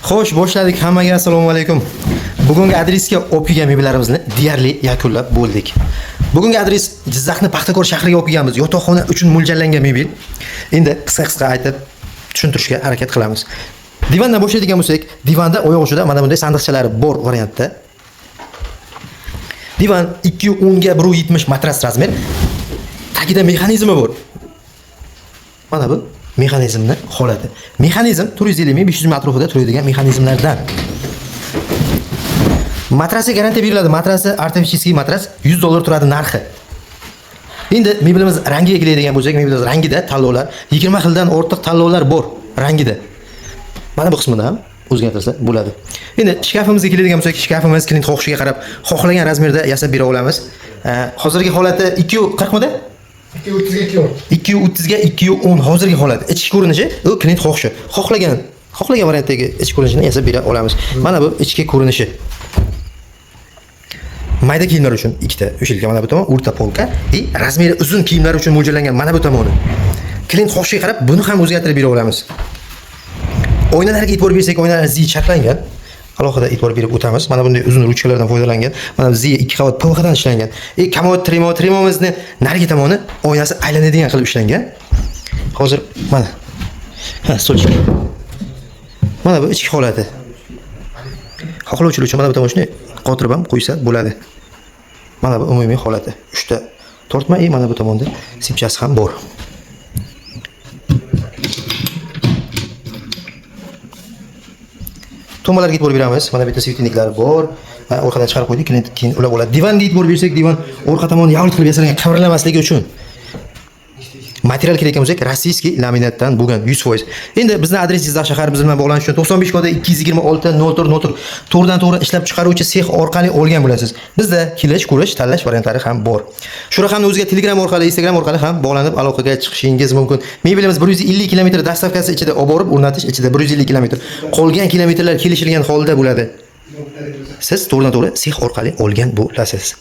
Xo'sh, boshladik. Hammaga assalomu alaykum. Bugungi adresga olib kelgan mebellarimizni deyarli yakunlab bo'ldik. Bugungi adres Jizzaxni Paxtakor shahriga olib kelganmiz. Yotoqxona uchun mo'ljallangan mebel. Endi qisqa-qisqa aytib tushuntirishga harakat qilamiz. Divandan boshlaydigan bo'lsak, divanda oyoq uchida mana bunday sandiqchalari bor variantda. Divan 2.10 ga 1.70 matras razmer. Tagida mexanizmi bor. Mana bu mexanizmni holati. Mexanizm 450 ming 500 ming atrofida turadigan mexanizmlardan. Matrasga garantiya beriladi. Matrasi artefический matras 100 dollar turadi narxi. Endi mebelimiz rangiga keladigan bo'lsak, mebelimiz rangida tanlovlar 20 xildan ortiq tanlovlar bor rangida. Mana bu qismini ham o'zgartirsa bo'ladi. Endi shkafimizga keladigan bo'lsak, shkafimiz klient xohishiga qarab xohlagan razmerda yasab bera olamiz. Hozirgi holati 2.40 midi? 2.30 ga 2.10. 2.30 ga 2.10 hozirgi holati. Ichki ko'rinishi u klient xohishi. Xohlagan variantdagi ichki ko'rinishini yasab bera olamiz. Mana bu ichki ko'rinishi. Mayda kiyimlar uchun ikkita вешалка mana bu tomon, o'rta polka и razmeri uzun kiyimlar uchun mo'ljallangan mana bu tomoni. Klient xohishiga qarab buni ham o'zgartirib bera olamiz. Oynalarga e'tibor bersak, oynalar zi charxlangan. Alohida e'tibor berib o'tamiz. Mana bunday uzun ruchkalardan foydalangan. Mana bu zi ikki qavat PVC dan ishlangan. Komod tremomizni narigi tomoni oynasi aylanadigan qilib ishlangan. Hozir mana. Ha, stolchik. Mana bu ichki holati. Xohlovchilar uchun mana bu tomon shunday qotirib ham qo'ysa bo'ladi. Mana bu umumiy holati. Uchta tortma и mana bu tomonda simchasi ham bor. Tomalarga e'tibor beramiz. Mana bu yerda svetniklar bor. Ha, orqadan chiqarib qo'ydik, klient keyin ulab oladi. Divanga e'tibor bersak, divan orqa tomoni yavlik qilib yasalgan, qimirlamasligi uchun. Material kerak bo'lsak, rossiyskiy laminatdan bo'lgan 100%. Endi bizni adres Jizzax shahar, biz bilan bog'lanish uchun 95 kodi 226 04 04 to'g'ridan to'g'ri ishlab chiqaruvchi sex orqali olgan bo'lasiz. Bizda kelish, ko'rish, tanlash variantlari ham bor. Shu raqamni o'ziga Telegram orqali, Instagram orqali ham bog'lanib aloqaga chiqishingiz mumkin. Mebelimiz 150 km dastavkasi ichida olib borib o'rnatish ichida 150 km. Qolgan kilometrlar kelishilgan holda bo'ladi. Siz to'g'ridan to'g'ri sex orqali olgan bo'lasiz.